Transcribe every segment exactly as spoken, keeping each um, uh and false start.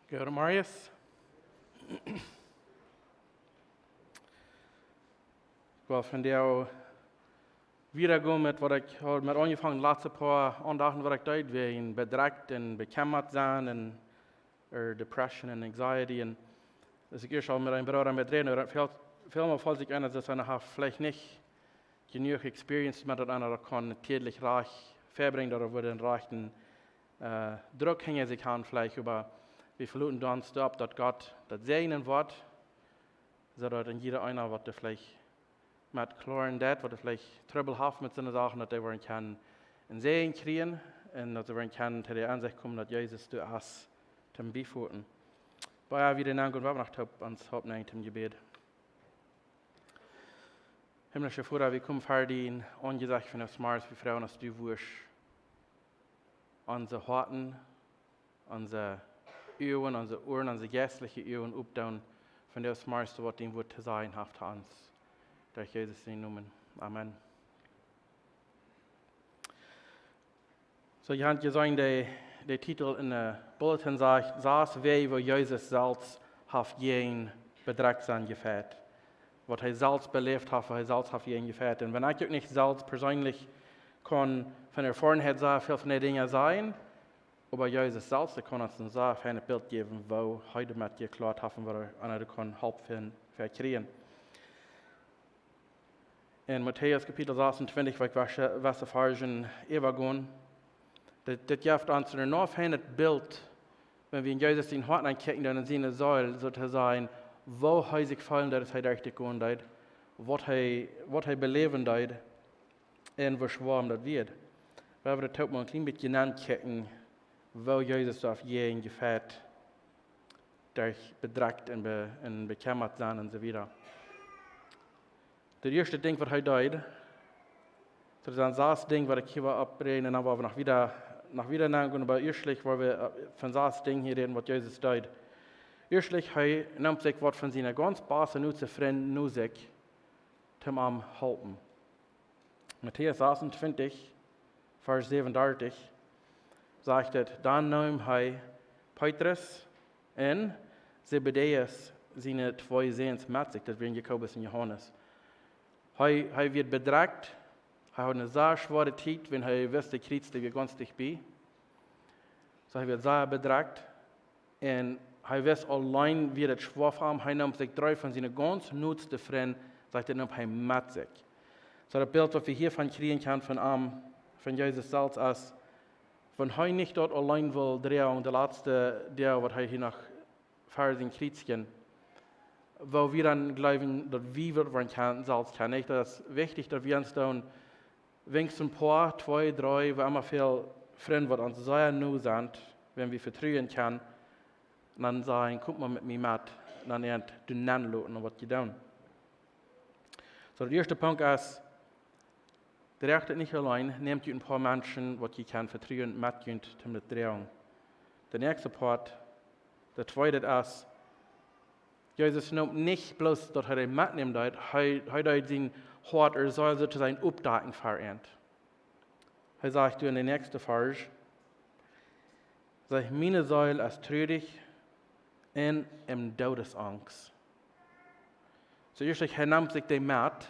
Goodemorjes. Ekj well vondoag wieda gonen met waut ekj haud met aunjefongen, de latste poa Aundachten, waut ekj deed, wäajen bedrekjt un bekjemmat sennen un, ä, depression un anxiety. Un aus ekj ieescht aul met een Brooda met räd, dan väl, väl mol felt sikj eena, daut eena haft veleicht nich jenuach experience met daut eena daut kaun täajlich rajcht vebrinjen, daut et woat een rajchten, ä, Druck hinja sikj han veleicht, oba wie veloten ons doaropp, daut Gott daut säajnen woat, soo daut een jieda eena, waut doa veleicht met kloaren deit, waut doa veleicht Trubbel haft met soone Sachen, daut dee woaren kjennen een Säajen kjrieen un daut see woaren kjennen to de Ensecht komen, daut Jesus doa es, toom biefoten. Oba jo, wie doonen dan, wie woaren noch toop ons Haupt näajen toom Jebäd. Himmlischa Voda, wie komen ver dien Aunjesecht vondoag zemorjes, wie froagen, daut du wurscht onse Hoaten, onse Uagen, onse Uaren, onse jeistliche Uagen opdoonen, vondoag zemorjes, waut dien Wuat to sajen haft to ons. Derch Jesus sienen Nomen. Amen. Soo, jie haben jeseenen, de, de Titel enne Bulletin sajcht, sas Wäaj, woo Jesus selfst haft jäajen Bedrekjtsennen jefajcht. Waut hee selfst beläft haft, woo hee selfst haft jäajen jefajcht. Un wan ekj uk nich selfst perseenlich kaun von Erfoarenheit sajen, väl von de Dinja sajen, oba Jesus selfst, dee kaun ons een sea feinet Bilt jäwen, woo hee doamet jekloat haft un woo hee aundre kaun Help fa, fa kjrieen. En Matäus Kapitel sasuntwintich, woa ekj waut, waut Varzen äwagonen, dit, dit jeft ons een enorm feinet Bilt, wan wie en Jesus sien Hoat ankjikjen, dan en siene Seel, soo to sajen, woo hee sikj feelen deed, aus hee doa gonen deed, waut hee, waut hee beläwen deed, un woo schwoa daut wia. Wie haben daut uk mol een kjlien bät jenant kjikjen, woo Jesus doa haft jäajen jefajcht, derch bedrekjt un be-, un bekjemmat sennen un soo wieda. Daut ieeschte Dinkj, waut hee deed, daut sent sas Dinja, waut ekj hia well oppräden, un dan woa wie noch wieda, noch wieda nogonen, oba ieeschtlich woa wie, ä, von sas Dinja hia räden, waut Jesus deed. Ieeschtlich, hee neem sikj waut von siene gaunz baste, nodste Frind no sikj, toom am halpen. Matäus sasuntwintich, Varsch säwenundartich, sajcht et: Dan neem hee Petrus un Zebedäus siene twee Säns met sikj, daut wieren Jakobus un Johanes. Hee, hee wia bedrekjt, hee haud eene sea schwoare Tiet, wan hee wist, de Kjriets, dee wia gaunz dicht bie. Soo, hee wia sea bedrekjt. Un hee wist auleen, wia daut schwoa fa am. Hee neem sikj dree von siene gaunz nodste Frind, sajcht et, neem hee met sikj. Soo daut Bilt, waut wie hia von kjrieen kjennen von am, von Jesus selfst, es, wan hee nich daut auleen wull droagen, de latste Doag, waut hee hia noch ver sien Kjriets jinkj, woo wie dan jleewen, daut wie waut woaren kjennen, selfst kjennen. Nich, daut es wichtich, daut wie ons dan weens een poa, twee, dree, woo emma väl Frind, waut ons sea no sent, wan wie vetruen kjennen, un dan sajen: Komt mau met mie met, un dan an doonen, waut jie doonen. Soo, de ieeschte Punkt es, droagt et nich auleen, nämt junt een poa Menschen, waut jie kjennen vetruen, met junt toom daut droagen. De näakjste Poat, de tweede es, Jesus nemt nich bloos daut hee dee metnämen deed, hee, hee deed sien Hoat, ea Seel soo to sajen, oppdakjen fa an. Hee sajcht doa en de näakjste Varsch, sajcht: Miene Seel es truarich un en Doodesangst. Soo ieescht, hee nemt sikj dee met,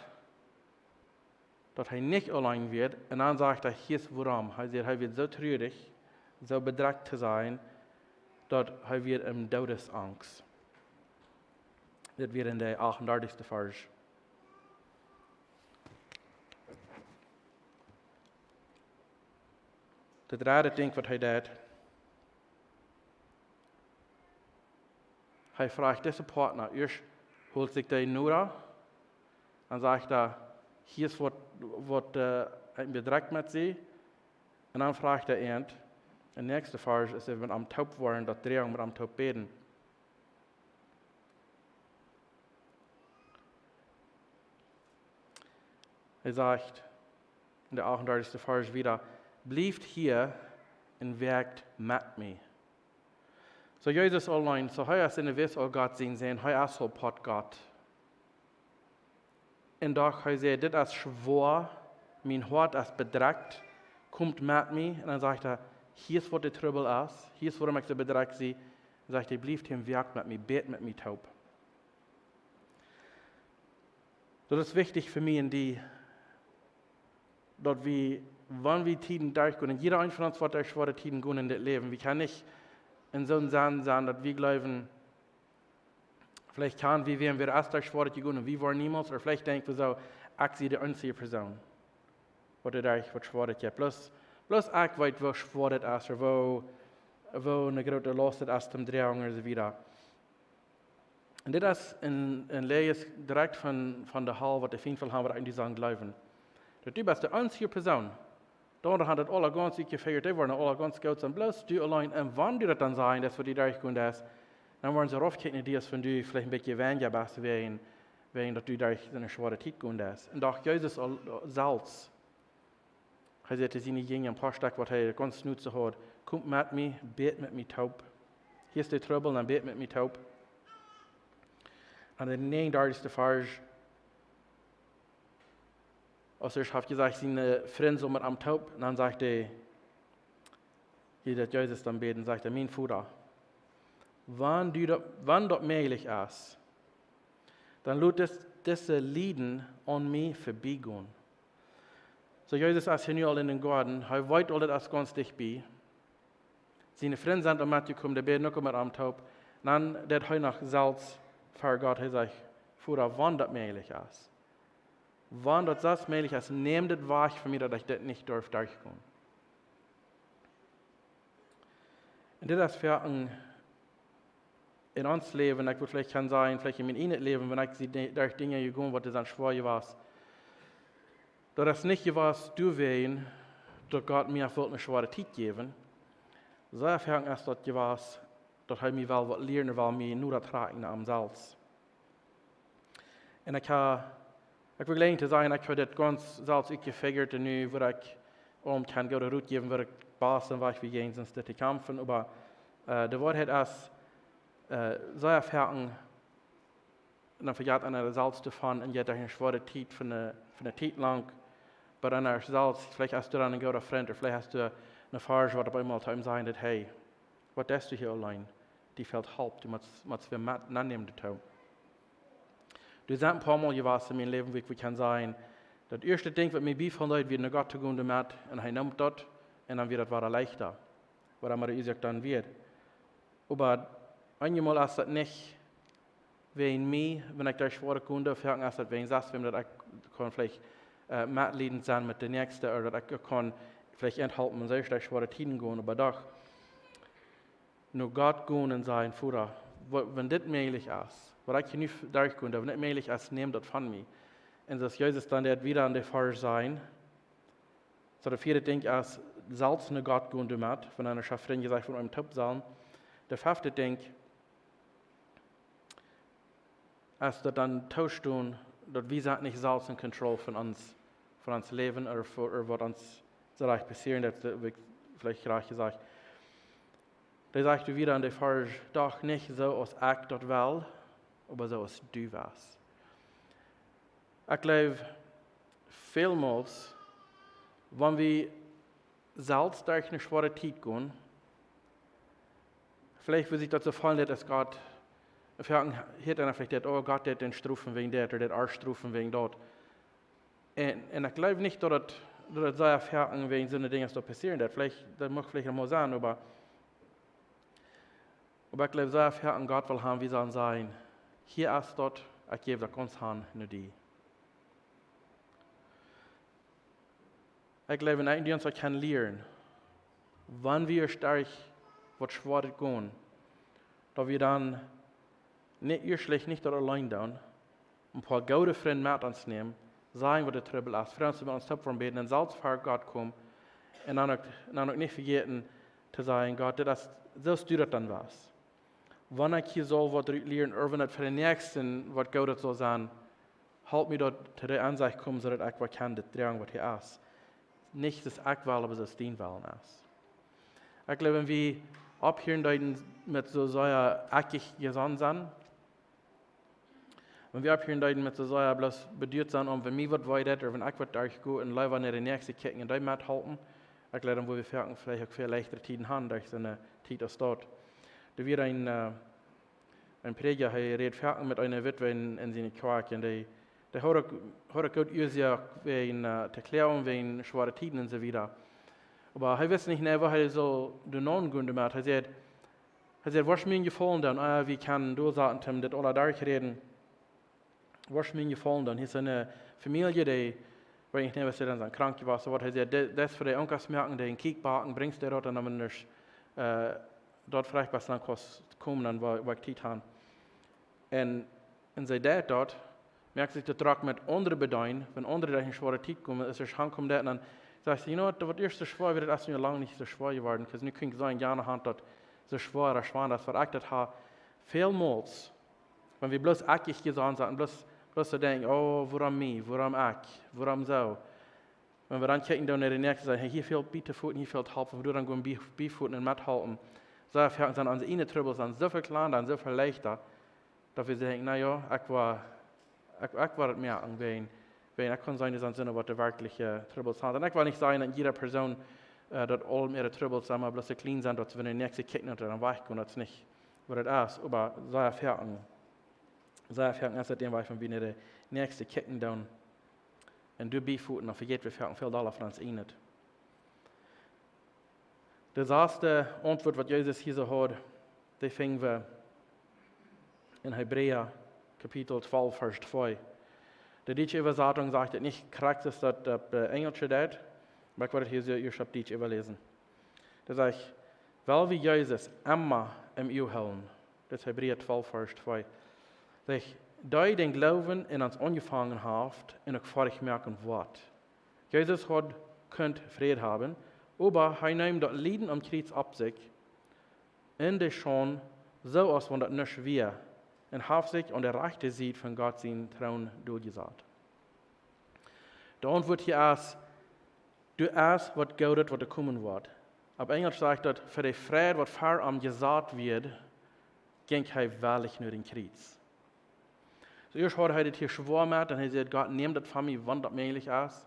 daut hee nich auleen wia. Un dan sajcht hee, hia es wuarom. Hee sajcht, hee wia soo truarich, soo bedrekjt to sennen, daut hee wia en Doodesangst. Dit wia en de achtundartichste Varsch. Daut dredde Dinkj, waut hee deed, hee fruach dise Poat no, ieescht hoolt sikj dee noda, dan sajcht hee: Hia es waut, waut, ä, ekj bedrekjt met sie. Un dan fruach hee an, en de näakjste Varsch es, hee met am toop woaren, daut droagen, met am toop bäden. Hee sajcht en de achtundartichste Varsch wieda: Blieft hia un woakt met mie. Soo Jesus auleen, soo hee es en de Welt aul Gott sien Sän, hee es aul Poat Gott. Un doch hee säd: Dit es schwoa, mien Hoat es bedrekjt, komt met mie. Un dan sajcht hee: Hia es waut de Trubbel es, hia es wuarom ekj soo bedrekjt sie, Sajcht hee: Blieft hia, woakt met mie, bät met mie toop. Daut es wichtich fa mie un die, daut wie, wan wie Tieden derchgonen, un jieda eena von ons woat derch schwoare Tieden gonen en dit Läwen. Wie kjennen nich en soon Senn sennen, daut wie jleewen, veleicht kjennen wie, wan wie derch schwoare Tieden gonen, un wie woaren niemols, ooda veleicht denkj wie soo: Ekj sie de eensje Persoon, waut doa derch waut schwoa jeit. Bloos, bloos ekj weet, woo schwoa daut es, ooda woo, woo eene groote Laust daut es, toom droagen un soo wieda. Un dit es een, een Läajes direkt von, von de Hal, waut de Fient well haben, waut wie en die Senn jleewen. Daut du best de eensje Persoon. De aundre haben daut aula gaunz utjefiegat, dee woaren aula gaunz goot sennen, bloos du auleen. Un wan du daut dan sitst, daut waut du derchgonen deist, dan woaren see rauf kjikjen, dee es von die veleicht een bät weinja best wäajen, wäajen daut du derch soone schwoare Tiet gonen deist. Un doch Jesus aul, selfst, hee säd to siene Jinja, een poa Stekj, waut hee gaunz nuscht haud: Komt met mie, bät met mie toop. Hia es de Trubbel, dan bät met mie toop. Aun dän näajenundartichsten Varsch, aus hee haft jesajcht, siene Frind sellen met am toop, dan sajcht hee, hia deit Jesus dan bäden, sajcht hee: Mien Voda, wan du daut, wan daut mäajlich es, dan lot dis, dise Lieden aun mie verbiegonen. Soo, Jesus es hia nu aul en dän Goaden, hee weet aul, daut es gaunz dicht bie. Siene Frind sent aul metjekomen, dee bäden uk met am toop. Dan deit hee noch selfst ver Gott, hee sajcht: Voda, wan daut mäajlich es, wan daut selfst mäajlich es, nämm dit wajch von mie, daut ekj dit nich darf derchgonen. Un dit es fa een, en ons Läwen, ekj wudd veleicht kjennen sajen, veleicht en mien ieejnet Läwen, wan ekj sie de-, derch Dinja jegonen, waut sent schwoa jewast, daut es nich jewast doawäajen, daut Gott mie haft wullt eene schwoare Tiet jäwen. Sea foaken es daut jewast, daut hee mie well waut lieren, well mie noda trakjen no am selfst. Un ekj ha, ekj well jlikj to sajen, ekj ha dit gaunz selfst utjefiegat, un nu woa ekj om kjennen goode Rot jäwen, woa ekj basten, woo ekj wie jäajen dit to kjamfen. Oba, äh, de Woarheit es, äh, sea foaken, dan vejat eena selfst doavon un jeit derch eene schwoare Tiet von eene, von eene Tiet lang. Oba dan selfst, veleicht hast du dan een gooda Frint, ooda veleicht hast du eene Varsch, waut opp eemol to am sajen deit: Hey, waut deist du hia auleen? Die fält Help, du motst, motst wäm met, nennämen doatoo. Doa sent een poa Mol jewast en mien Läwen, wua ekj, wua ekj kaun sajen, daut ieeschte Dinkj, waut mie biefoll deed, wia no Gott to gonen doamet, un hee neem daut, un dan wia daut wada leichta. Waut emma de Uasoak dan wia. Oba eenjemol es daut nich wäajen mie, wan ekj derch schwoa go, foaken es daut wäajen selfst, wäajen daut ekj kaun veleicht, äh, metliedent sennen met de Näakjste, ooda daut ekj kaun veleicht enhalpen, wan see derch schwoare Tieden gonen, oba doch no Gott gonen un sajen: Voda, wa-, wan dit mäajlich es, waut ekj hia nu f-, derchgo, wan dit mäajlich es, nämm daut von mie. Un soo aus Jesus dan deit wieda aun de Varsch sajen, soo de vieede Dinkj es, selfst no Gott gonen doamet, wan eena schaft Frind jesajcht von am toop sellen. De fefte Dinkj es daut dan toostonen, daut wie sent nich selfst en control von ons, von ons Läwen ooda fa-, ooda waut ons soo rajcht passieren, daut, daut hab ekj veleicht rajcht jesajcht. Dee sajcht wieda aun de Varsch: Doch nich soo aus ekj daut well, oba soo aus du west. Ekj jleew, välmols, wan wie selfst derch eene schwoare Tiet gonen, veleicht woat sikj daut soo fälen, daut es Gott, foaken hieet eena veleicht daut: Oh, Gott deit dän strofen wäajen daut, ooda deit ar strofen wäajen daut. Un, un ekj jleew nich, daut et, daut et sea foaken wäajen soone Dinja daut passieren deit. Veleicht, daut mach veleicht noch mol sennen, oba, oba ekj jleew sea foaken, Gott well haben, wie sellen sajen: Hia es daut, ekj jäw daut gaunz han no die. Ekj jleew, en een Dinkj, waut wie kjennen lieren, wan wie derch waut Schwoaret gonen, daut wie dan nich, ieeschtlich nich daut auleen doonen, een poa goode Frind met ons nämen, sajen, waut de Trubbel es, Frind, waut met ons toop woaren bäden, un selfst ver Gott komen, un dan uk, dan uk nich vejäten to sajen: Gott, dit es, soo aus du daut dan west. Wan ekj hia saul waut rut lieren, ooda wan et fa dän Näakjsten waut Goodet saul sennen, halp mie daut to de Ensecht komen, soo daut ekj waut kaun daut droagen, waut hia es. Nich soo aus ekj well, oba soo aus dien Wellen es. Ekj jleew, wan wie opphieren deeden met soo sea ekjlich jesonnen sennen, wan wie opphieren deeden met soo sea bloos beduat sennen om, wan mie waut wee deit, ooda wan ekj waut derchgo, un leewa no de Näakjste kjikjen un dee methalpen, ekj jleew, dan woa wie foaken veleicht uk väl leichtere Tieden haben derch soone Tiet aus daut. Doa wia een, äh, een Prädja, hee räd foaken met eene Witwe en, en siene Kjoakj. Un dee, dee haud uk, haud uk goot Uasoak wäajen, äh, to kloagen wäajen schwoare Tieden un soo wieda. Oba hee wist nich, nä, woo hee sull doano gonen doamet. Hee säd, hee säd: "Woascht mie een Jefaulen doonen, ah, wie kjennen doa sitten, om dit aula derchräden. Woascht mie een Jefaulen doonen. Hia es eene Famielje, dee, weet nich, nä, waut see dan sent, krank jewast, waut." Hee säd: "Dit, dit es fa de Onkas moaken, dee een Kjieekj backen, brinjst dee daut un dan, wan du, äh, daut veleicht best, dan kaust komen, dan woa, woa ekj Tiet han." Un, un see deed daut, moakt sikj daut drock met aundre bedeenen, wan aundre derch eene schwoare Tiet komen, aus see aunkomen deed, dan säd see: "You know what, daut ieeschte schwoa wia, daut es nu lang nich soo schwoa jeworden, 'cause nu kaun ekj seenen, jane han daut soo schwoa, daut schwoa, daut waut ekj daut ha, väl mol, wan wie bloos ekjich jeseenen sent un bloos, bloos soo denkjen: 'Oh, wuarom mie, wuarom ekj, wuarom soo?' Wan wie dan kjikjen doonen no de Näakjste, sajen: 'Hey, hia fält bie to foten, hia fält Help,' wan wie dan gonen bie, bie foten un methalpen, soo foaken sent onse ieejne Trubbels dan soo väl kjlanda un soo väl leichta, daut wie sajen: 'Na jo, ekj woa, ekj, ekj woa daut moaken, wäajen, wäajen ekj kaun seenen, daut sent soone, waut de werkjliche Trubbels han.'" Un ekj well nich sajen, daut jieda Persoon, äh, daut aul äare Trubbels, saj mau, bloos soo kjlien sent, daut see, wan de Näakjste kjikjt, daut see dan wajchgonen, daut es nich, waut daut es. Oba soo foaken, soo foaken es daut een Wajch, wan wie no de Näakjste kjikjen doonen un doa bie foten, dan vejät wie foaken väl dolla von ons ieejnet. De sasde Auntwuat, waut Jesus hia soo haud, dee finj wie en Hebräa, Kapitel twalf, Varsch twee. De dietsche Äwasatunk sajcht daut nich krakjt soo aus daut opp, äh, Enjelsch steit, oba ekj woa daut hia soo ieescht opp Dietsch äwaläsen. Daut sajcht: "Wiels wie Jesus emma em Uag hoolen." Daut es Hebräa twalf, Varsch twee. Sajcht: "Dee dän Gloowen en ons aunjefongen haft un uk foadich moaken woat." Jesus haud kunt Fräd haben, oba hee neem daut Lieden aum Kjriez opp sikj un de Schaund, soo aus wan daut nuscht wia, un haft sikj aun de rajchte Sied von Gott sienen Troon doljesat. De Auntwuat hia es, doa es waut Goodet, waut doa komen woat. Opp Enjelsch sajcht daut: "For the Freid, waut fa am jesat wia, jinkj hee wellich no dän Kjriez." Soo, ieescht haud hee daut hia schwoa met un hee säd: "Gott, näm daut von mie, wan daut mäajlich es."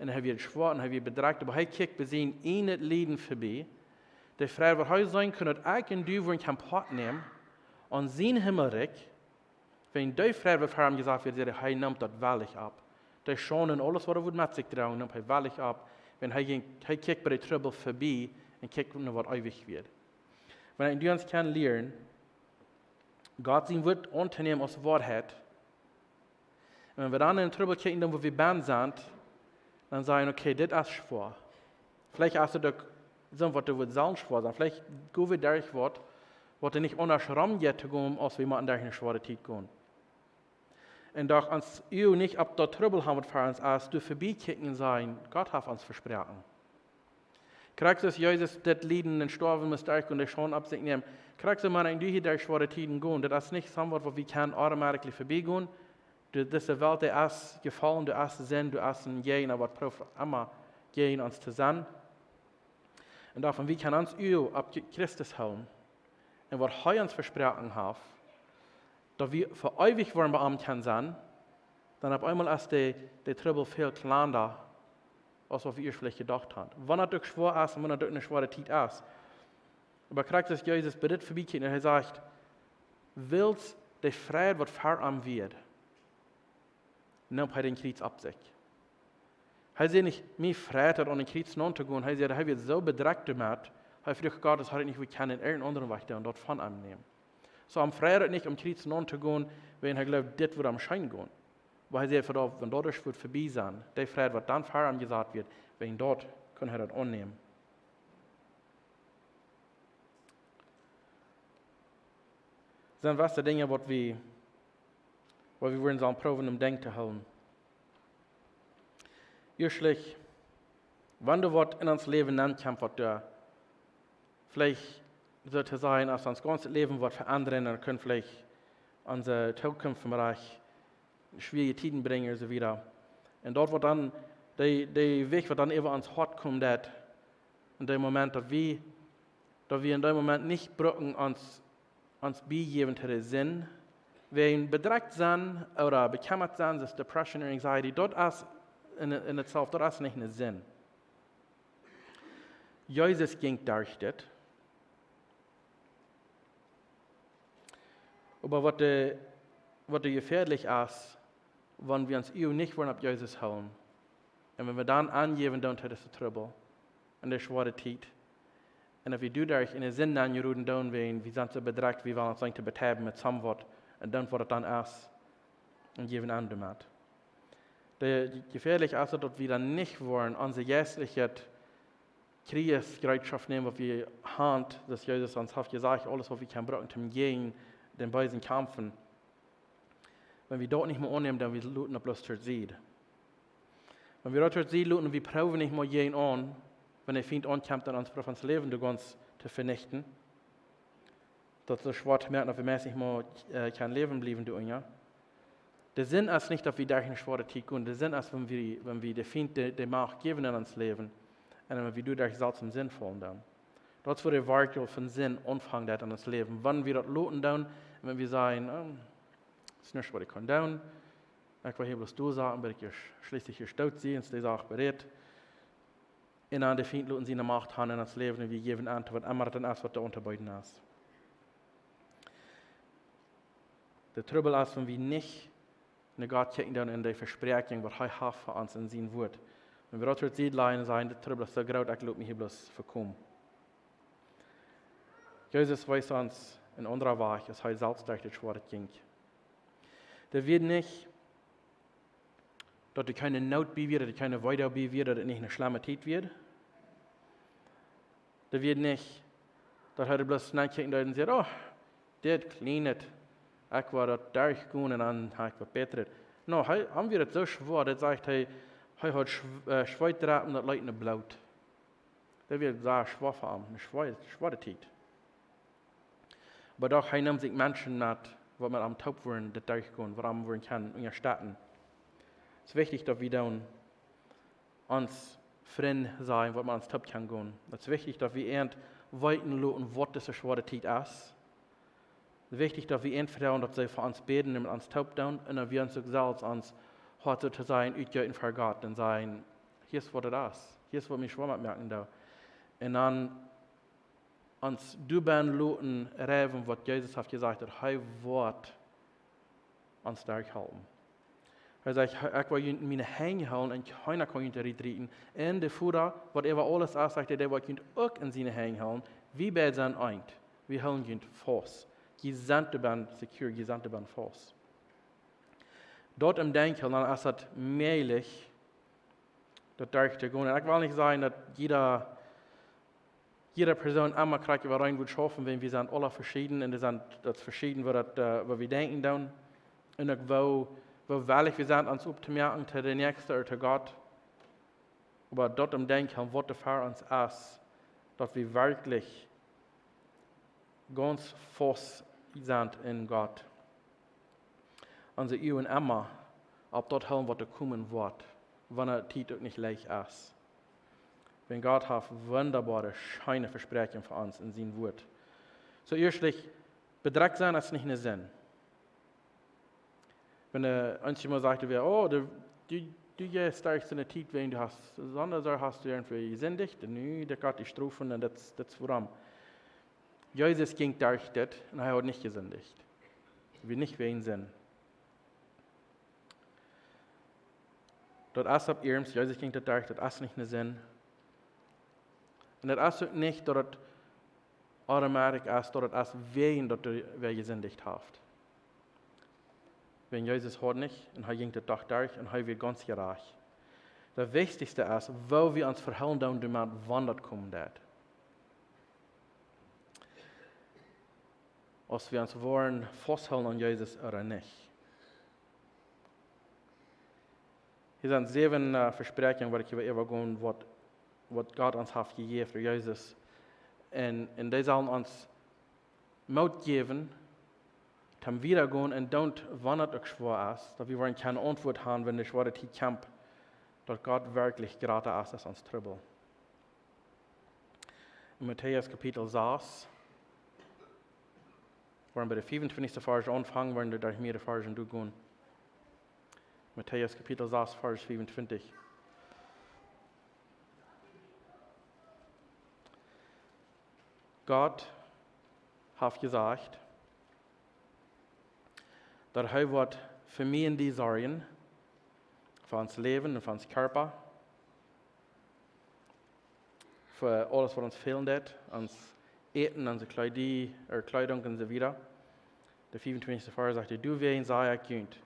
Un hee wia schwoa un hee wia bedrekjt, oba hee kjikjt bie sien ieejnet Lieden vebie. De Freid, waut hee seenen kunn, daut ekj un du wudden kjennen Poat nämen aun sien Himmelrikj, wäajen dee Freid, waut fa am jesat wia, säd hee, hee neem daut wellich opp. De Schaund un aules, waut hee wudd met sikj droagen, neem hee wellich opp. Wan hee jinkj, hee kjikjt bie de Trubbel vebie un kjikjt no waut eewich wia. Wan ekj un du ons kjennen lieren, Gott sien Wuat auntonämen aus Woarheit. Un wan wie dan en Trubbel kjikjen, dan, wua wie bennen sent, dan sajen: "Okay, dit es schwoa." Veleicht es daut uk soo, waut doa woat soo schwoa sennen. Veleicht go wie derch waut, waut doa nich aundasch rom jeit to gonen, aus wie motten derch eene schwoare Tiet gonen. Un doch ons Uag nich opp daut Trubbel haben, waut fa ons es, doa vebie kjikjen un sajen: "Gott haft ons vesproaken." Krakjt soo aus Jesus dit Lieden un Stoawen must derchgonen, de Schaund opp sikj nämen. Krakjt soo motten wie hia derch schwoare Tieden gonen. Daut es nich soo waut, waut wie kjennen automatically vebie gonen. De, dise Welt, dee es jefollen, doa es Sind, doa es een Jäajna, waut prooft emma jäajen ons to sennen. Un doaromm, wie kjennen ons Uag opp Christus hoolen un waut hee ons vesproaken haft, daut wie fa eewich woaren bie am kjennen sennen, dan opp eemol es de, de Trubbel väl kjlanda, aus waut wie ieescht veleicht jedocht haben. Wan daut uk schwoa es un wan daut uk eene schwoare Tiet es. Oba krakjt soo aus Jesus bie dit vebie kjikjt un hee sajcht: "Wiels de Freid, waut fa am wia, neem hee dän Kjriez opp sikj." Hee säd nich: "Mie freit daut, aun dän Kjriez naun to gonen." Hee säd, hee wia soo bedrekjt doamet, hee fruach Gott, aus hee nich wudd kjennen en irjent aundren Wajch doonen, daut von am nämen. Soo, am freid daut nich, aum Kjriez naun to gonen, wäajen hee jleewd, dit wudd am scheen gonen. Oba hee säd: "Fa daut, wan daut ieescht wudd vebie sennen, de Freid, waut dan fa am jesat wia, wäajen daut kunn hee daut aunnämen." Sent waut de Dinja, waut wie, waut wie wudden sellen proowen, em Denkj to hoolen. Ieeschtlich, wan doa waut en ons Läwen nenkjemt, waut doa veleicht, soo to sajen, aus ons gaunzet Läwen woat veendren, dan kaun veleicht onse Tookunft veleicht schwierige Tieden brinjen un soo wieda. Un daut woat dan, de, de Wajch, waut dan äwa ons Hoat kjemt, daut en dän Moment, daut wie, daut wie en dän Moment nich brucken ons, ons biejäwen to de Sind, wäajen bedrekjt sennen ooda bekjemmat sennen, daut es depression or anxiety, daut es en, en itself, daut es nich eene Sind. Jesus jinkj derch dit. Oba waut de, waut de jefäadlich es, wan wie ons Uagen nich woaren opp Jesus hoolen, un wan wie dan aunjäwen doonen to dise Trubbel un de schwoare Tiet, un daut wie doaderch enne Sind nenjeroden doonen, wäajen wie sent soo bedrekjt, wie wellen ons nich to betäuben met somewhat, un dan woat et dan es, un jäwen aun doamet. De, jefäadlich es et, daut wie dan nich woaren onse jeistliche Kjrieejereetschoft nämen, waut wie haben, daut Jesus ons haft jesajcht, aules waut wie kjennen brucken, om jäajen dän Beesen to kjamfen. Wan wie daut nich mea aunnämen, dan wie loten daut bloos to Sied. Wan wie daut to Sied loten, wie proowen nich mea jäajen aun, wan de Fient aunkjemt un ons prooft ons Läwen doaderch to venichten, daut soo schwoa to moaken, daut wie meist nich mea, äh, kjennen läwen bliewen doaderch. De Sind es nich, daut wie derch eene schwoare Tiet gonen. De Sind es, wan wie, wan wie de Fient de, de Macht jäwen en ons Läwen, un wan wie doaderch selfst en Sind faulen doonen. Daut es, wua de Werkjel von Sind aunfangen deit en ons Läwen. Wan wie daut loten doonen, un wan wie sajen, "Oh, daut es nuscht, waut ekj kaun doonen. Ekj woa hia bloos doa setten, bat ekj schließlich jestoot sie, un dee Sach berät." Un dan de Fient loten siene Macht haben en ons Läwen, un wie jäwen aun to waut emma daut es, waut doa auntobeeden es. De Trubbel es, wan wie nich no Gott kjikjen doonen un de Vespräakjunk, waut hee haft fa ons en sien Wuat. Wan wie daut to Sied lajen un sajen, "De Trubbel es soo groot, ekj lot mie hia bloos vekomen." Jesus wees ons een aundren Wajch, aus hee selfst derch de schwoare Tiet jinkj. Daut wia nich, daut doa kjeene Noot bie wia, daut doa kjeene Weedoag bie wia, daut et nich eene schlemme Tiet wia. Daut wia nich, daut hee bloos nokjikjen deed un säd, "Oh, dit kjlienet, ekj woa daut derchgonen un dan hab ekj waut Bätret." No, hee, am wia et soo schwoa, daut sajcht hee, hee haud Schw-, äh, Schweetdropen, daut leet no Bloot. Daut wia sea schwoa fa am, eene schwoa-, schwoare Tiet. Oba doch, hee neem sikj Menschen met, waut met am toop wudden daut derchgonen, waut am wudden kjennen unjastetten. Et es wichtich, daut wie dan ons Frind sennen, waut met ons toop kjennen gonen. Et es wichtich, daut wie an weeten loten, waut dise schwoare Tiet es. Et es wichtich, daut wie an froagen, daut see fa ons bäden un met ons toop doonen, un daut wie ons uk selfst ons Hoat sootosajen utjeeten ver Gott un sajen, "Hia es, waut et es. Hia es, waut mie schwoa met moaken deit." Un dan ons doabennen loten reiwen, waut Jesus haft jesajcht, daut hee woat ons derchhalpen. Hee sajcht, "Ekj woa junt en miene Henj hoolen un kjeena kaun junt doa rut rieten." Un de Voda, waut äwa aules es, sajcht hee, dee woat junt uk en siene Henj hoolen. Wie beid sent eent. Wie hoolen junt faust. Jie sent doabennen secure, jie sent doabennen faust. Daut em Denkj hoolen, dan es daut mäajlich, daut derchtogonen. Un ekj well nich sajen, daut jieda, jieda Persoon emma krakjt äwareen woat schaufen, wiels wie sent aule veschieden un et sent, daut es veschieden, woo daut, äh, woo wie denkjen doonen. Un uk woo, woo wellich wie sent, ons opptomoaken to de Näakjste ooda to Gott. Oba daut em Denkj hoolen, waut doa fa ons es, daut wie werkjlich gaunz faust sent en Gott. Onse Uagen emma opp daut hoolen, waut doa komen woat, wan de Tiet uk nich leicht es. Wiels Gott haft wundaboare, scheene Vespräakjungen fa ons en sien Wuat. Soo ieeschtlich, bedrekjt sennen es nich eene Sind. Wan, äh, eena mol sajcht, wäa, "Oh, du, du, du jeist derch soone Tiet, wiels du hast, sonda soo hast du irjentwoo jesindicht, un nu deit Gott die strofen un daut, daut es wuarom." Jesus jinkj derch dit un hee haud nich jesindicht. Wia nich wäajen Sind. Daut es opp iernst, Jesus jinkj doa derch, daut es nich eene Sind. Un daut es uk nich, daut et automatisch es, daut et es wäajen daut hee jesindicht haft. Wiels Jesus haud nich, un hee jinkj doa doch derch, un hee wia gaunz jerajcht. Daut Wichtichste es, woo wie ons vehoolen doonen, doamet, wan daut komen deit. Aus wie ons woaren fausthoolen aun Jesus ooda nich. Hia sent säwen, äh, Vespräakjungen, waut ekj hia äwa gonen, waut, waut Gott ons haft jejäft derch Jesus. Un, un dee sellen ons Moot jäwen, toom wieda gonen un doonen, wan et uk schwoa es, daut wie woaren kjennen Auntwuat haben, wan de schwoare Tiet kjemt, daut Gott werkjlich jrata es aus ons Trubbel. En Matäus Kapitel sas, woa wie bie de fiefuntwintichste Varsch aunfangen, woa wie derch mea Varschen derchgonen. Matäus Kapitel sas, Varsch fiefuntwintich. Gott haft jesajcht, daut hee woat fa mie un die sorjen, fa ons Läwen un fa ons Kjarpa, fa aules waut ons fälen deit, ons Äten, onse Kjleedunk, ea Kjleedunk un soo wieda. De fiefuntwintichste Varsch sajcht: Doawäajen saj ekj junt,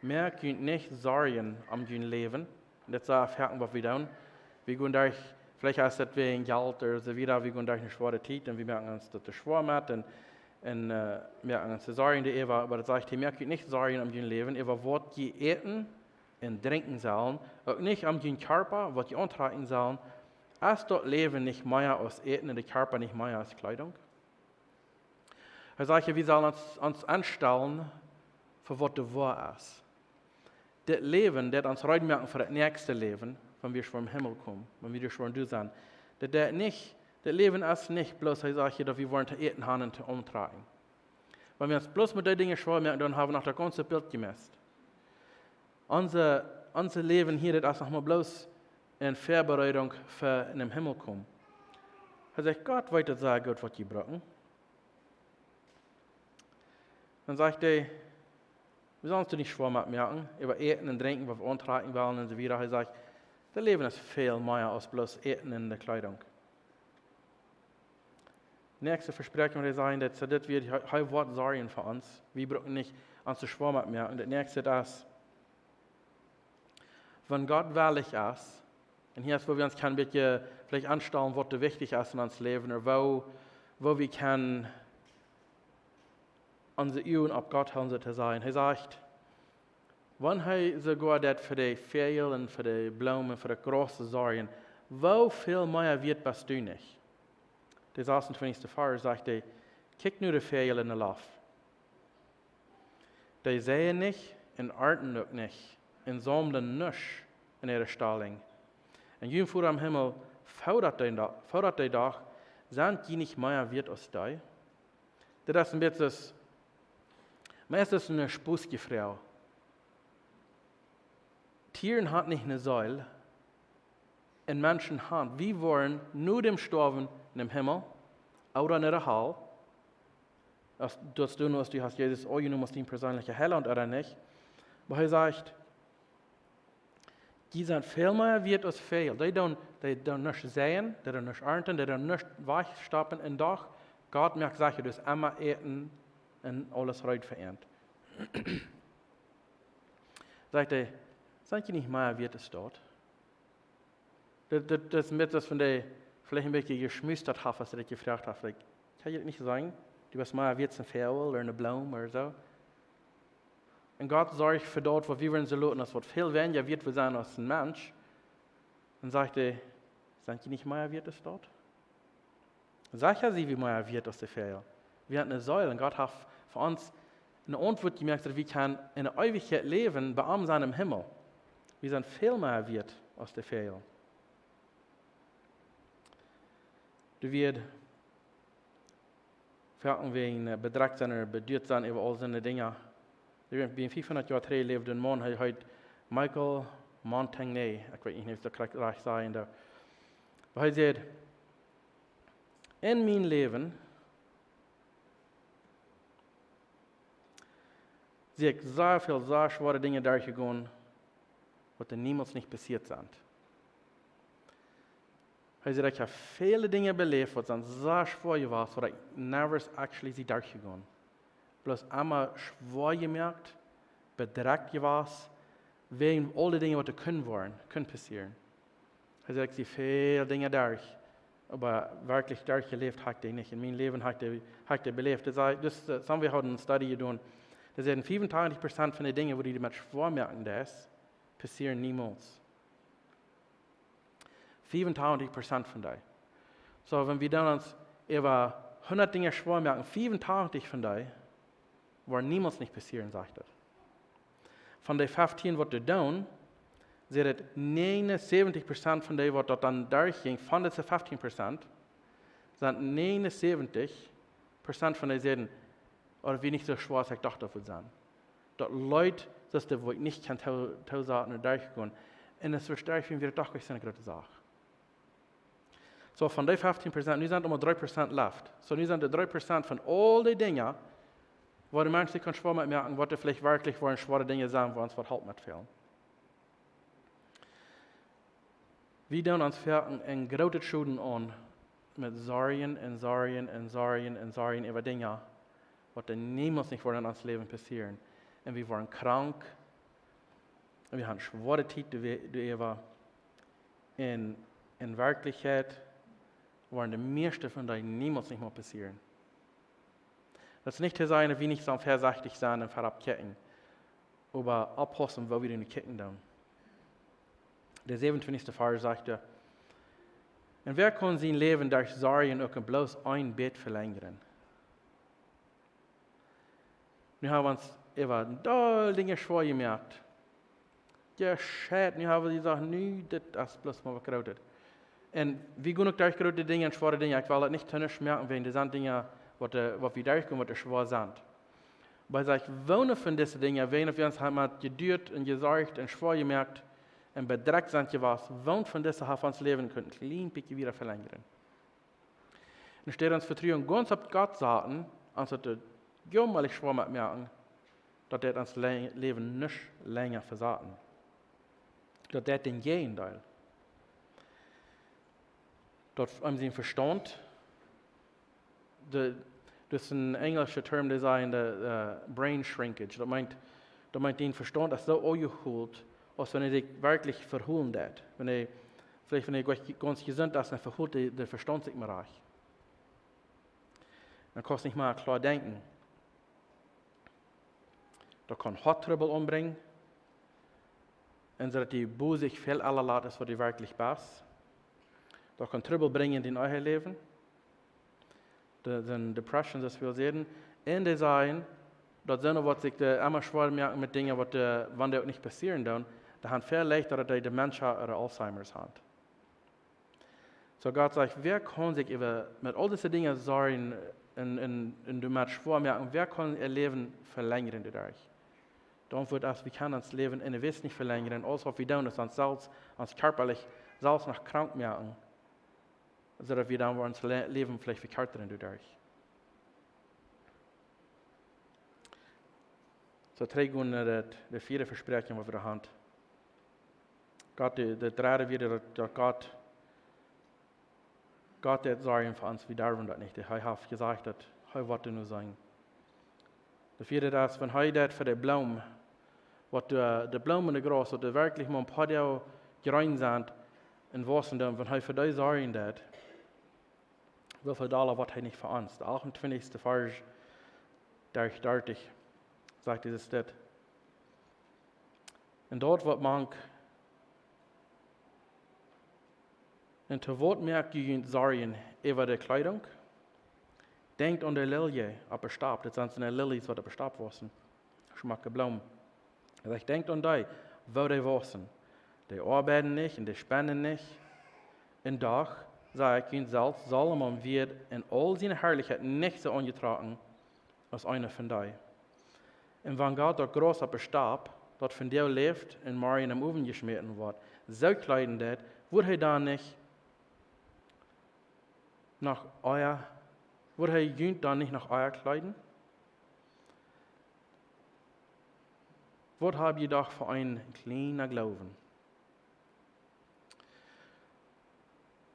moakt junt nich Sorjen om jun Läwen. Daut es foaken waut wie doonen. Wie gonen derch, veleicht es daut wäajen Jelt ooda soo wieda, wie gonen derch eene schwoare Tiet un wie moaken ons daut too schwoa met un, un äh, moaken ons Sorjen doaräwa, oba daut sajcht hee: Moakt junt nich Sorjen om jun Läwen, äwa waut jie äten un drinkjen sellen, uk nich om jun Kjarpa, waut jie auntrakjen sellen. Es daut Läwen nich mea aus Äten un de Kjarpa nich mea aus Kjleedunk? Hee sajcht, wie sellen ons, ons aunstalen fa waut doa woa es. Dit Läwen, daut ons reed moaken fa daut näakjste Läwen, wan wie schwoa em Himmel komen, wan wie schwoa doa sent. Daut, daut nich, daut Läwen es nich bloos, hee sajcht hia, daut wie woaren to äten haben un to auntrakjen. Wan wie ons bloos met dee Dinja schwoa moaken, dan hab wie noch daut gaunze Bilt jemisst. Onse, onse Läwen hia, daut es noch mau bloos eene Väabereedunk fa em Himmel komen. Hee sajcht, Gott weet daut sea goot, waut jie brucken. Dan sajcht hee, wie sellen ons nich schwoa moaken, äwa Äten un Drinkjen, waut wie auntrakjen wellen un soo wieda. Hee sajcht, daut Läwen es väl mea aus bloos Äten un de Kjleedunk. Näakjste Vespräakjunk, waut hee sajcht, daut, soo daut wie, hee, hee woat sorjen fa ons. Wie brucken nich ons too schwoa moaken. Un daut näakjste es, wan Gott wellich es, un hia es, wua wie ons kjennen een bät veleicht aunstalen, waut doa wichtich es en ons Läwen, ooda wua, wua wie kjennen onse Uagen opp Gott hoolen, soo to sajen. Hee sajcht, wan hee soogoa daut fa de Väajel un fa de Bloomen, fa daut Graus sorjen, woo väl mea wieet best du nich? De sasuntwintichste Varsch sajcht hee: Kjikj no de Väajel en de Loft. Dee seien nich un arnten uk nich un saumlen nuscht en äare Stalinj. Un jun Voda em Himmel foodat dee do-, foodat dee doch, sent jie nich mea wieet aus dee? Dit es een bät, meist es daut eene Spossjefroag. Tieren haben nich eene Seel, un Menschen haben. Wie woaren no däm Stoawen en däm Himmel ooda en de Hal. Aus, daut es dan, aus du hast Jesus aunjenomen aus dien perseenlicha Heilaunt ooda nich. Oba hee sajcht, jie sent väl mea wieet aus Väajel. Dee doonen, dee doonen nuscht seien, dee doonen nuscht arnten, dee doonen nuscht wajchstoppen un doch, Gott moakt secha, daut see emma äten un aules reed fa an. Sajcht hee, sent jie nich mea wieet aus daut? Daut, daut, daut es een bät aus wan dee veleicht een bät jeschmust haft, aus hee daut jefroacht haft. Like, kaun daut nich sennen, du best mea wieet aus een Voagel ooda eene Bloom ooda soo. Un Gott sorcht fa daut, waut wie woaren soo loten, aus waut väl weinja wieet wie sent aus een Mensch. Un sajcht hee, sent jie nich mea wieet aus daut? Secha sent wie mea wieet aus de Voagel. Wie haben eene Seel un Gott haft fa ons eene Auntwuat jemoakt, daut wie kjennen en de Eewichkjeit läwen, bie am sennen em Himmel. Wie sent väl mea wieet aus de Voagel. Doa woat foaken wäajen, äh, bedrekjt sennen ooda beduat sennen äwa aul soone Dinja. Ekj weet, bie fiefhundat Joa trigj läwd een Maun, hee heet Michael Montagne. Ekj weet nich, auf ekj daut krakjt rajcht saj. Oba hee säd, en mien Läwen sie ekj sea väl, sea schwoare Dinja derchjegonen, waut niemols nich passieet sent. Hee säd, ekj hab väle Dinja beläft, waut sent sea schwoa jewast, waut ekj never actually sie derchjegonen. Bloos emma schwoa jemoakt, bedrekjt jewast, wäajen aul de Dinja, waut doa kunnen woaren, kunnen passieren. Hee säd, ekj sie väl Dinja derch, oba werkjlich derchjeläft hab ekj dee nich. En mien Läwen hab ekj dee, hab ekj dee beläft. Daut säd, daut, äh, somebody haud eene Studie jedonen. Daut säd, fiefuntachentich Prozent von de Dinja, waut du met schwoa moaken deist, passieren niemols. Fiefuntachentich Prozent von dee. Soo, wan wie dan ons äwa hundat Dinja schwoa moaken, fiefuntachentich von dee woaren niemols nich passieren, sajcht et. Von dee feftieen, waut doa doonen, säd et, negenundsiebzig Prozent von dee, waut daut dan derchjinjen, von dise feftieen Prozent, sent negenundsiebzig Prozent von dee säden, oh, daut wia nich soo schwoa aus ekj docht, daut wudd sennen. Daut Leet, daut de Welt nich kaun to-, tosaten un derchgonen. Un et vesterkjt, wia daut doch nich soone groote Sach. Soo, von dee feftieen Prozent, nu sent mau dree Prozent left. Soo, nu sent de dree Prozent von aul dee Dinja, Wua de Mensch sikj kaun schwoa met moaken, waut veleicht werkjlich fa schwoare Dinja sent, wua ons waut Help met fält. Wie doonen ons foaken een grooten Schoden aun met Sorjen un Sorjen un Sorjen un Sorjen äwa Dinja, waut doa niemols nich woaren en ons Läwen passieren. Un wie woaren krank, un wie haben schwoare Tiet doa-, doaräwa. Un en Werkjlichkjeit woaren de mieeschte von dee niemols nich mea passieren. Daut es nich to sajen, daut wie nich sellen väasechtich sennen un verop kjikjen, oba oppaussen, woo wie doa kjikjen doonen. De säwenuntwintichste Varsch sajcht: "Un wäa kaun sien Läwen derch Sorjen uk bloos een bät velenjren?" Nu haben wie ons äwa een Deel Dinja schwoa jemoakt. Jo, shit, nu haben wie jesajcht, nu, dit es bloos mau waut Grootet. Un wie gonen uk derch groote Dinja un schwoare Dinja. Ekj well daut nich to nuscht moaken, wäajen doa sent Dinja, waut, äh, waut wie derchgonen, waut schwoa sent. Oba ekj saj, woone von dise Dinja, wäajen wie ons haben jeduat un jesorcht un schwoa jemoakt un bedrekjt sent jewast, woone von dise haft ons Läwen kunt een kjlien bät wada velenjren? Un enne Städ ons Vetruen gaunz opp Gott saten, ons daut jäajenaundasch schwoa moaken, daut deit ons Le-, Läwen nich lenja vesaten. Daut deit daut Jäajendeel. Daut eenem sien Vestaunt, de, daut es een enjelscha Term, dee sajcht de, äh, brain shrinkage. Daut meent, daut meent, dien Vestaunt es soo aunjehoolt, aus wan hee sikj werkjlich veholen deit. Wan hee, veleicht wan hee gaunz, gaunz jesunt es, dan veholt de, de Vestaunt sikj mea rajcht. Dan kaust nich mea kloa denkjen. Daut kaun Hoattrubbel aunbrinjen. Un soo daut dee Buak sikj väl ella lat es waut dee werkjlich es. Daut kaun Trubbel brinjen en dien ieejnet Läwen. De, de Depressions, aus wie säden. Un dee sajen, daut sent waut sikj de emma schwoa moaken met Dinja waut de, wan dee uk nich passieren doonen, dee haben väl leichta daut dee Dementia ooda Alzheimer's haben. Soo Gott sajcht, wäa kaun sikj äwa, met aul dise Dinja sorjen un, un, un doamet schwoa moaken, wäa kaun äa Läwen velenjren doaderch? De Auntwuat es, wie kjennen ons Läwen en de Welt nich velenjren, aules waut wie doonen, es ons selfst, ons kjarpalich, selfst noch krank moaken, soo daut wie dan woaren ons Lä-, Läwen veleicht vekjarten doaderch. Soo, trigj no daut, de vieede Vespräakjunk waut wie haben. Gott, de, de dredde wia daut, daut Gott, Gott deit sorjen fa ons, wie derwen daut nich. Hee haft jesajcht daut hee woat nu sennen. De vieede es, wan hee deit fa de Bloom, waut de, de Bloom un de Graus, waut de werkjlich mau een poa Doag jreen sent un wausen doonen, wan hee fa dee sorjen deit, woo väl dolla woat hee nich fa ons? De achtuntwintichste Varsch, derch dartich, sajcht Jesus dit. Un daut waut mank, un to waut moakt jie junt Sorjen äwa de Kjleedunk? Denkjt aun de Lilje opp de Stap, dit sent soone Lilies waut opp de Stap wausen. Schmocke Bloom. Hee sajcht, denkjt aun dee, woo dee wausen. Dee oabeiden nich un dee spenden nich. Un doch, saj ekj junt, selfst Salomo wia en aul siene Harlichkjeit nich soo aunjetrocken aus eena von dee. Un wan Gott daut Graus opp de Stap, daut vondoag läft un morjen em Owen jeschmäten woat, soo kjleeden deit, woat hee dan nich noch ea, woat hee junt dan nich noch ea kjleeden? Waut hab jie doch fa een kjlienen Gloowen?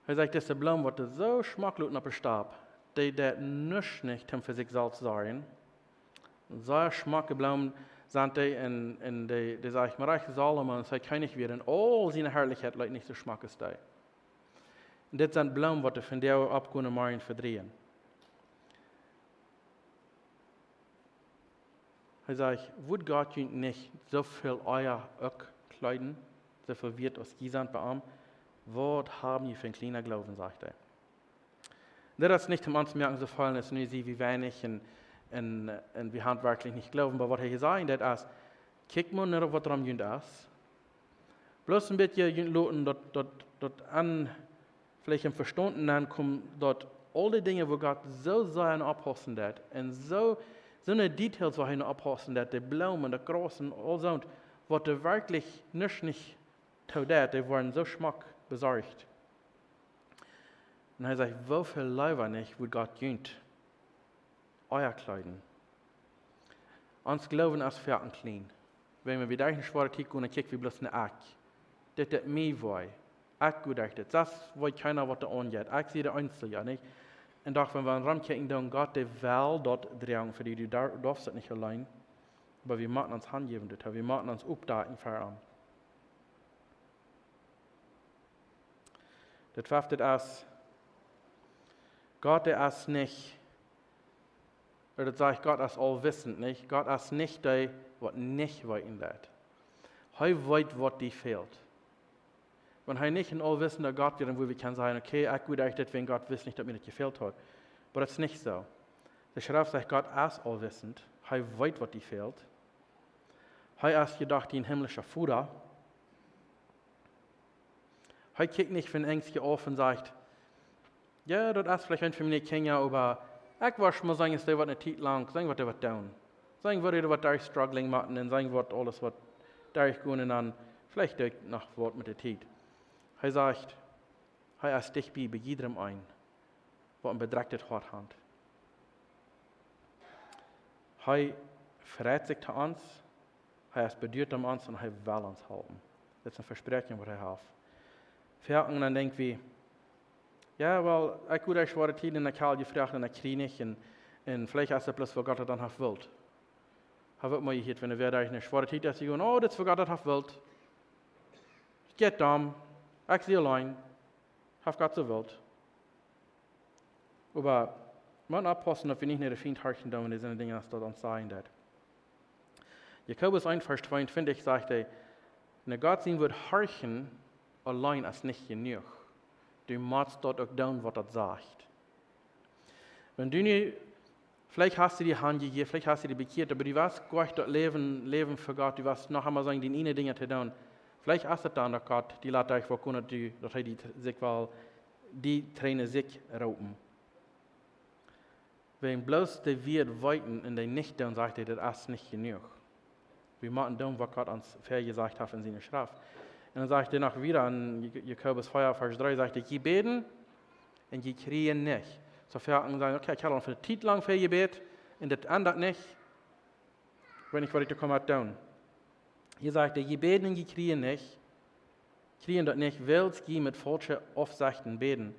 Hee sajcht, dise Bloom, waut doa soo schmock loten opp de Stap, dee deit nuscht nich, om fa sikj selfst sorjen. Sea schmocke Bloom sent dee un, un dee, dee sajcht, mau rajcht Salomo, aus hee Kjennich wia, en aul siene Harlichkjeit leet nich soo schmock aus dee. Un dit sent Bloom, waut doa vondoag oppkomen un morjen vedrieejen. Hee sajcht, woat Gott junt nich soo väl ea uk kjleeden, soo väl wieet aus jie sent bie am? Waut hab jie fa een kjlienen Gloowen, sajcht hee. Dit es nich om ons moaken soo feelen, aus nu sent wie weinich un, un, un wie haben werkjlich nich Gloowen, oba waut hee hia sajcht, daut es, kjikjt mau no waut rom junt es. Bloos een bät junt loten daut, daut, daut aun veleicht em Vestaunt aunkomen, daut aul dee Dinja, wua Gott soo sea no opppaussen deit, un soo, soone Details, wua hee no opppaussen deit, de Bloomen, daut Graus un aul soont, waut doa werkjlich nuscht nich too deit, dee woaren soo schmock besorcht. Un hee sajcht, woo väl leewa nich woat Gott junt ea kjleeden. Ons Gloowen es foaken kjlien. Wan wie derch eene schwoare Tiet gonen, dan kjikj wie bloos no ekj. Dit deit mie wee. Ekj goot derch dit. Sest weet kjeena waut doa aunjeit. Ekj sie de eensja, nich? Un doch, wan wie romkjikjen, dan Gott, dee well daut droagen fa die, du dar-, darfst daut nich auleen. Oba wie motten ons hanjäwen doatoo. Wie motten ons oppdakjen fa am. Daut fefte es, Gott, dee es nich, ooda daut sajcht, Gott es allwissend, nich? Gott es nich dee, waut nich weeten deit. Hee weet, waut die fält. Wan hee nich een allwissenda Gott wia, dan wudd wie kjennen sajen, okay, ekj wudd ieejentlich daut, wan Gott wist nich, daut mie daut jefält haud. Oba daut es nich soo. De Schreft sajcht, Gott es allwissend. Hee weet, waut die fält. Hee es jedoch dien himmlischa Voda. Hee kjikjt nich von enjstje auf un sajcht, jo, daut es veleicht eent von miene Kjinja, oba ekj woa mol seenen, es dee waut eene Tiet lang, seenen waut dee waut doonen. Seenen waut dee waut derch struggling motten un seenen waut aules waut derch gonen un dan veleicht uk noch waut met de Tiet. Hee sajcht, hee es dicht bie, bie jiedrem een, waut een bedrekjtet Hoat haft. Hee freit sikj to ons, hee es beduat om ons un hee well ons halpen. Daut es een Vespräakjen waut hee haft. Foaken dan denkj wie, jo, well, ekj haud eene schwoare Tiet un ekj haud jefroacht un ekj kjrieech nich un, un veleicht es daut bloos waut Gott daut dan haft wult. Hab ekj uk mol jehieet, wan wäa derch eene schwoare Tiet es, dee sajen, oh, dit es waut Gott daut haft wult. Jeit dan, ekj sie auleen, haft Gott soo wult. Oba wie motten oppaussen, daut wie nich no de Fient horchen doonen, wan dee soone Dinja aus daut ons sajen deit. Jakobus eent, Varsch tweeuntwintich sajcht hee, no Gott sien Wuat horchen auleen es nich jenuach. Du motst daut uk doonen, waut daut sajcht. Wan du nu, veleicht hast du die hanjejäft, veleicht hast du die bekjieet, oba du west goa daut Läwen, Läwen fa Gott, du west noch emma seenen, diene Dinja to doonen. Veleicht es daut dan, daut Gott die lat derch waut gonen, daut du, daut hee die t-, sikj well, die trigj no sikj roopen. Wan bloos de Wieed weeten un dee nich doonen, sajcht hee, daut es nich jenuach. Wie motten doonen, waut Gott ons väajesajcht haft en siene Schreft. Un dan sajcht hee noch wieda en Jak-, Jakobus vea, Varsch dree, sajcht hee, jie bäden un jie kjrieen nich. Soo foaken sajen, okay, ekj hab aul fa eene Tiet lang väajebät un daut endat nich. Ekj weet nich, waut ekj doa kaun met doonen. Hia sajcht hee, jie bäden un jie kjrieen nich, kjrieen daut nich, wiels jie met faulsche Aufsechten bäden.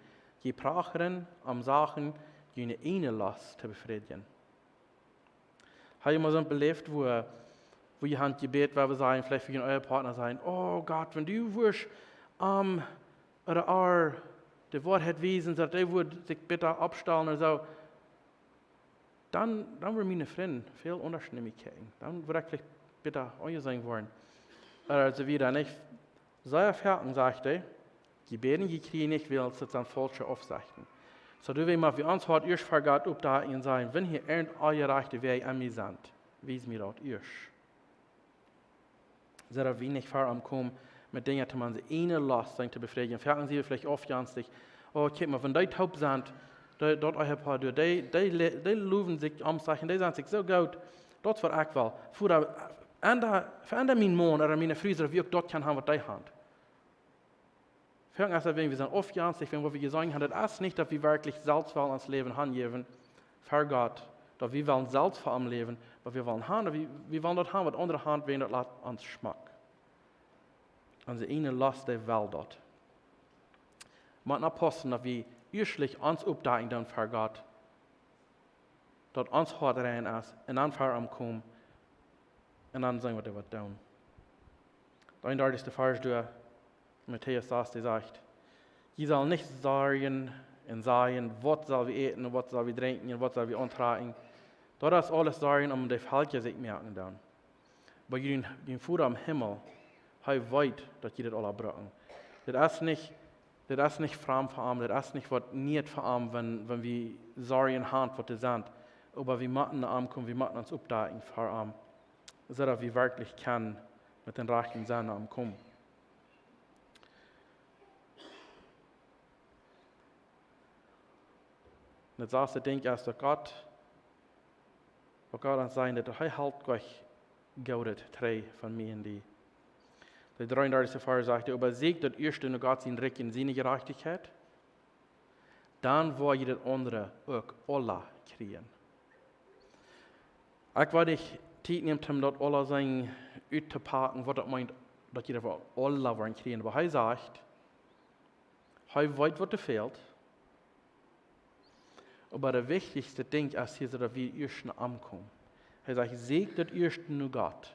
Jie prachren, om Sachen, june ieejne Lost to befriedjen. Hab jie mol soo beläft, wua, wua jie han jebät, wua wie sajen, veleicht fa jun Ehepartner sajen, oh Gott, wan du wurscht am ooda ar de Woarheit wiesen, soo daut hee wudd sikj bäta oppstalen ooda soo, dan, dan wudd miene Frind väl aundasch no mie kjikjen. Dan wudd ekj veleicht bäta aunjeseenen woaren. Ooda soo wieda, nich? Sea foaken, sajcht hee, jie bäden, jie kjrieen nich, wiels daut sent faulsche Aufsechten. Soo, du, wie motten ons Hoat ieescht ver Gott oppdakjen un sajen, wan hia irjent onjerajchte Wäaj en mie sent, wies mie daut ieescht. Soo daut wie nich ver am komen met Dinja, om onse ieejne Lost sennen to befriedjen. Foaken sent wie veleicht aufjenstich. Oh, kjikj mol, wan dee toop sent, dee, daut Ehepoa doa, dee, dee le-, dee lowen sikj om sikj un dee sent sikj soo goot. Daut es waut ekj well. Fa daut, enda, fa enda mien Maun ooda miene Fru, soo daut wie uk daut kjennen haben, waut dee haben. Foaken es daut, wan wie sent aufjenstich, wan waut wie jeseenen haben, daut es nich, daut wie werkjlich selfst wellen ons Läwen hanjäwen ver Gott, daut wie wellen selfst fa am läwen, oba wie wellen haben, daut wie, wie wellen daut haben, waut aundre haben, wan daut lat ons schmock. Onse ieejne Lost, dee well daut. Motten oppaussen, daut wie ieeschtlich ons oppdakjen doonen ver Gott, daut ons Hoat rein es, un dan ver am komen, un dan seenen waut hee woat doonen. De eenundartichste Varsch doa, Matäus sas, dee sajcht, jie sellen nich sorjen un sajen, waut sell wie äten, un waut sell wie drinkjen, un waut sell wie auntrakjen. Daut es aules Sorjen, om de Velkja sikj moaken doonen. Oba jun, jun Voda em Himmel, hee weet, daut jie daut aula brucken. Dit es nich, dit es nich framd fa am, dit es nich waut nich fa am, wan, wan wie Sorjen haben, waut doa sent. Oba wie motten no am komen, wie motten ons oppdakjen ver am, soo daut wie werkjlich kjennen met dän rajchten Senn no am komen. Un daut saste Dinkj es, daut Gott, waut Gott ons sajcht, daut hee helt goanich Goodet trigj von mie un die. De dreeundartichste Varsch sajcht, oba sieekjt daut ieeschte no Gott sien Rikj un siene Jerajchtichkjeit, dan woa jie daut aundre uk aula kjrieen. Ekj weet nich, Tiet nemt, om daut aules uttopaken, waut daut meent, daut jie daut aules woaren kjrieen. Oba hee sajcht, hee weet, waut doa fält. Oba daut wichtichste Dinkj es hia, daut wie ieescht no am komen. Hee sajcht: Sieekjt daut ieeschte no Gott,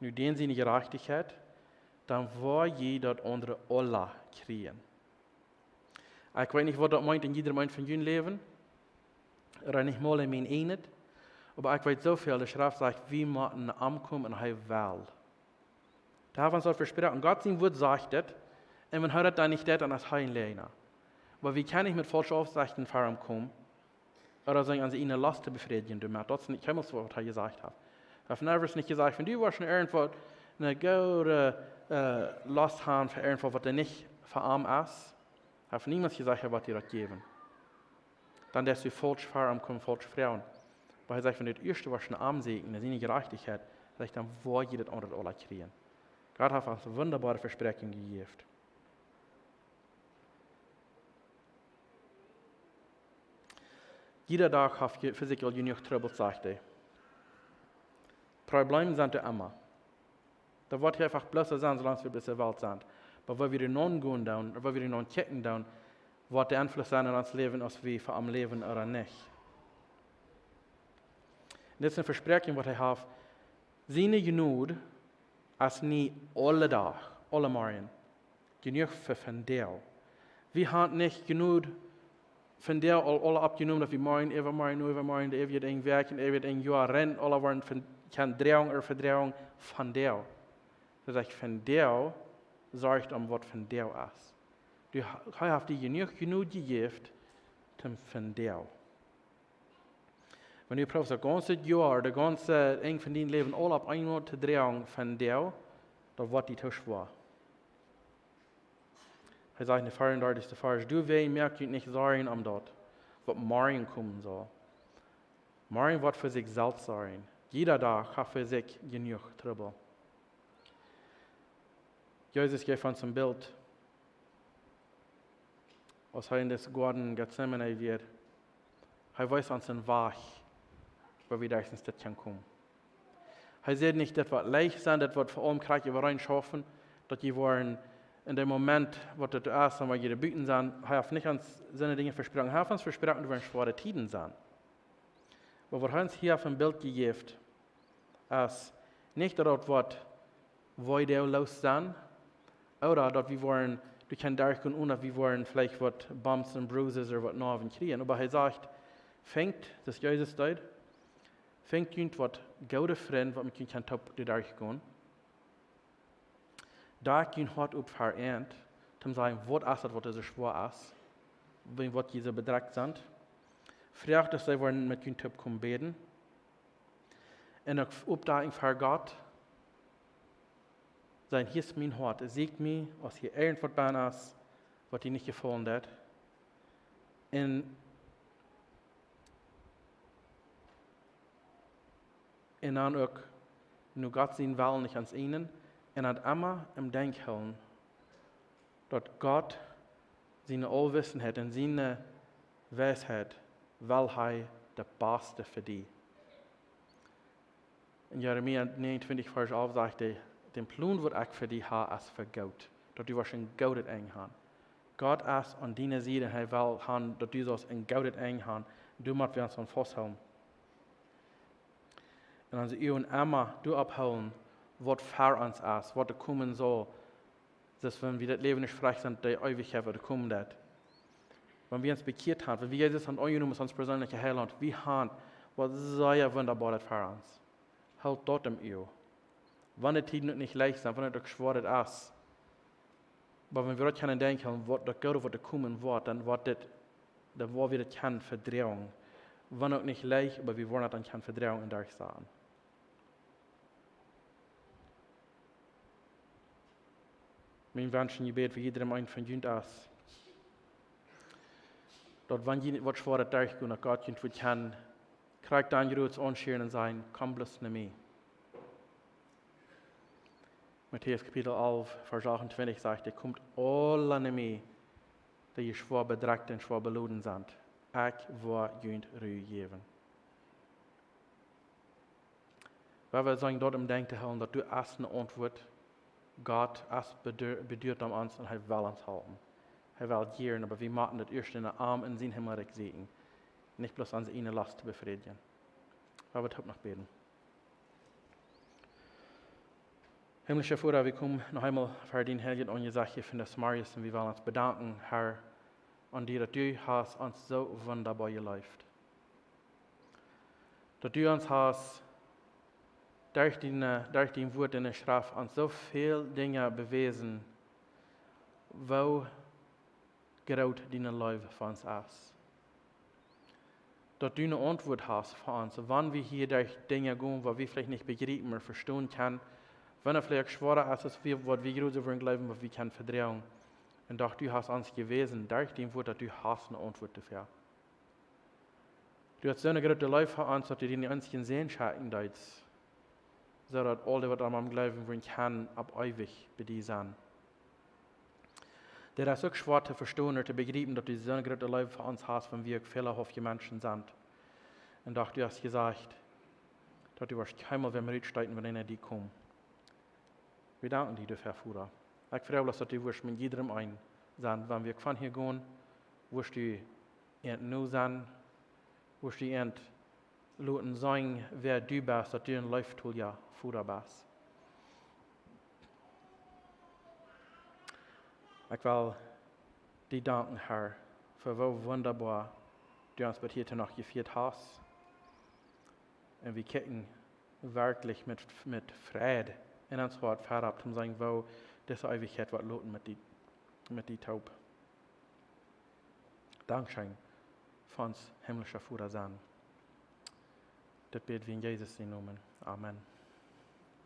no dän siene Jerajchtichkjeit, dan woa jie daut aundre aules kjrieen. Ekj weet nich, waut daut meent en jieda eent von jun Läwen, ooda nich mol en mien ieejnet. Oba ekj weet soo väl, de Schreft sajcht, wie motten no am komen un hee well. Doa haft hee ons daut vesproaken. Gott sien Wuat sajcht dit. Un wan hee daut dan nich deit, dan es hee een Läajna. Oba wie kjennen nich met faulsche Aufsechten ver am komen, ooda soo onse ieejne Lost befriedjen doamet. Daut es nich, kjeenmol waut hee jesajcht haft. Hee haft never nich jesajcht, wan du woascht irjentwaut, eene goode, äh, Lost haben fa irjentwaut, waut doa nich fa am es. Hee haft niemols jesajcht, hee woat die daut jäwen. Dan deist du faulsch ver am komen, faulsch froagen. Oba hee sajcht, wan du daut ieeschte woascht no am sieekjen, no siene Jerajchtichkjeit, sajcht, dan woa jie daut aundre aules kjrieen. Gott haft ons wundaboare Vespräakjunk jejäft. Jieda Dach haft je-, fa sikj aul jenuach Trubbels, sajcht hee. Probleemen sent doa emma. Daut woat hia eefach bloos soo sennen, soo lang aus wie opp dise Welt sent. Oba woo wie doa no gonen doonen, woo wie doa no kjikjen doonen, woat de Enfluss sennen en ons Läwen, aus wie fa am läwen ooda nich. Un dit es een Vespräakjen, waut hee haft. Siene Jnod es nich aule Dach, aule Morjen. Jenuach fa vondoag. Wie haben nich jenuach vondoag aul, aul oppjenomen, daut wie morjen, äwamorjen, äwamorjen, äwa een Wäakj un äwa een Joa rennen, aule woaren von, kjennen droagen ooda vedroagen vondoag. Daut sajcht, vondoag sorcht om waut vondoag es. Du, hee haft die jenuach, jenuach jejäft, toom vondoag. Wan du proowst daut gaunze Joa, de gaunze Enj von dien Läwen aul opp eemol to droagen vondoag, daut woat die too schwoa. Hee sajcht en de veeaundartichste Varsch: Doawäajen moakt junt nich Sorjen om daut, waut morjen komen saul. Morjen woat fa sikj selfst sorjen. Jieda Dach haft fa sikj jenuach Trubbel. Jesus jeef ons een Bilt, aus hee en dän Goaden Gethsemane wia. Hee wees ons een Wajch, woo wie derch dit kjennen komen. Hee sajcht nich, daut woat leicht sennen, daut woat fa aulem krakjt äwareen schaufen, daut jie woaren en dän Moment, waut daut es, dan woa jie doa buten sennen. Hee haft nich ons soone Dinja vesproaken. Hee haft ons vesproaken, daut wie en schwoare Tieden sennen. Oba waut hee ons hia fa een Bilt jejäft, es nich daut daut woat weedooloos sennen, ooda daut wie woaren, du kaust derchgonen, onen daut wie woaren veleicht waut Bumps and Bruises ooda waut Noawen kjrieen. Oba hee sajcht, fangt, daut Jesus deed, fangt junt waut goode Frind, waut met junt kjennen toop doa derchgonen. Doa kjennen Hoat oppfäaren, toom sajen, waut es daut, waut soo schwoa es, wäajen waut jie soo bedrekjt sent. Froagt, daut see woaren met junt toop komen bäden. Un uk oppdakjen ver Gott. Sajen: Hia es mien Hoat, sieekjt mie, aus hia irjentwaut bennen es, waut die nich jefaulen deit. Un, un dan uk no Gott sienen Wellen, nich aun sienen. Un daut emma em Denkj hoolen, daut Gott siene Aulwissenheit un siene Weisheit well hee daut baste fa die. En Jeremia näajenuntwintich, Varsch alf sajcht hee: Dän Plon, waut ekj fa die hab, es fa goot, daut du woascht een goodet Enj haben. Gott es aun diene Sied un hee well haben, daut du saust een goodet Enj haben. Du motst ons aun fausthoolen. Un onse Uagen emma doaropp hoolen, waut ver ons es, waut doa komen saul. Daut wan wie daut Läwen nich veleicht sent, de Eewichkjeit, waut doa komen deit. Wan wie ons bekjieet haben, wan wie Jesus haben aunjenomen aus ons perseenlicha Heilaunt, wie haben waut sea Wundaboaret ver ons. Hoolt daut em Uag. Wan de Tieden uk nich leicht sent, wan et uk schwoa es. Oba wan wie daut kjennen denkjen, waut daut Goode, waut doa komen woat, dan woat dit, dan woa wie daut kjennen vedroagen. Wan uk nich leicht, oba wie woaren daut dan kjennen vedroagen un derchseenen. Mien Wunsch un Jebäd fa jieda eenen von junt es, daut wan jie waut Schwoaret derchgonen, daut Gott junt woat kjennen krakjt dan jrots aunschieren un sajen: Komm bloos no mie. Matäus Kapitel alf, Varsch achtuntwintich sajcht: Jie komt aula no mie, dee jie schwoa bedrekjt un schwoa beloden sent. Ekj woa junt Ru jäwen. Wie wellen sennen doa em Denkjen to hoolen, daut du hast eene Auntwuat. Gott es bedu-, beduat om ons un hee well ons halpen. Hee well jieren, oba wie motten daut ieescht en am en sien Himmelrikj sieekjen, nich bloos onse eene Lost to befriedjen. Wie wellen noch bäden. Himmlischa Voda, wie komen noch eemol ver dien heiljet Aunjesecht hia vondoag zemorjes un wie wellen ons bedanken, Herr, aun die, daut du hast ons soo wundaboa jeleeft. Daut du ons hast derch dien, derch dien Wuat en de Schreft ons soo väl Dinja bewäsen, woo groot diene Leew fa ons es. Daut du eene Auntwuat hast fa ons, wan wie hia derch Dinja gonen, waut wie veleicht nich bejriepen ooda vestonen kjennen, wan et veleicht schwoara es, aus wie, waut wie jroz wudden jleewen, waut wie kjennen vedroagen. Un doch du hast ons jewäsen derch dien Wuat, daut du hast eene Auntwuat doafäa. Du hast soone groote Leew fa ons, daut du dienen eensjen Sän schekjen deetst, soo daut aul dee, waut aun am jleewen, wudden kjennen opp eewich bie die sennen. Dit es uk schwoa to vestonen ooda to bejriepen, daut du soone groote Leew fa ons hast, wan wie uk fälahauftje Menschen sent. Un doch du hast jesajcht, daut du woascht kjeenmol wäm rutsteeten, wan eena no die kjemt. Wie danken die doafäa, Voda. Ekj froag bloos, daut du woascht met jiedrem eent sennen, wan wie von hia gonen, woascht du an no sennen, woascht du an loten seenen, wäa du best, daut du een leeftolja Voda best. Ekj well die danken, Herr, fa woo wundaboa du ons bat hia too noch jefieet hast. Un wie kjikjen werkjlich met, met Freid en ons Hoat verop, om to seenen, woo dise Eewichkjeit woat loten met die, met die toop. Dankscheen fa ons himmlischa Voda sennen. Dit bäd wie en Jesus sienen Nomen. Amen.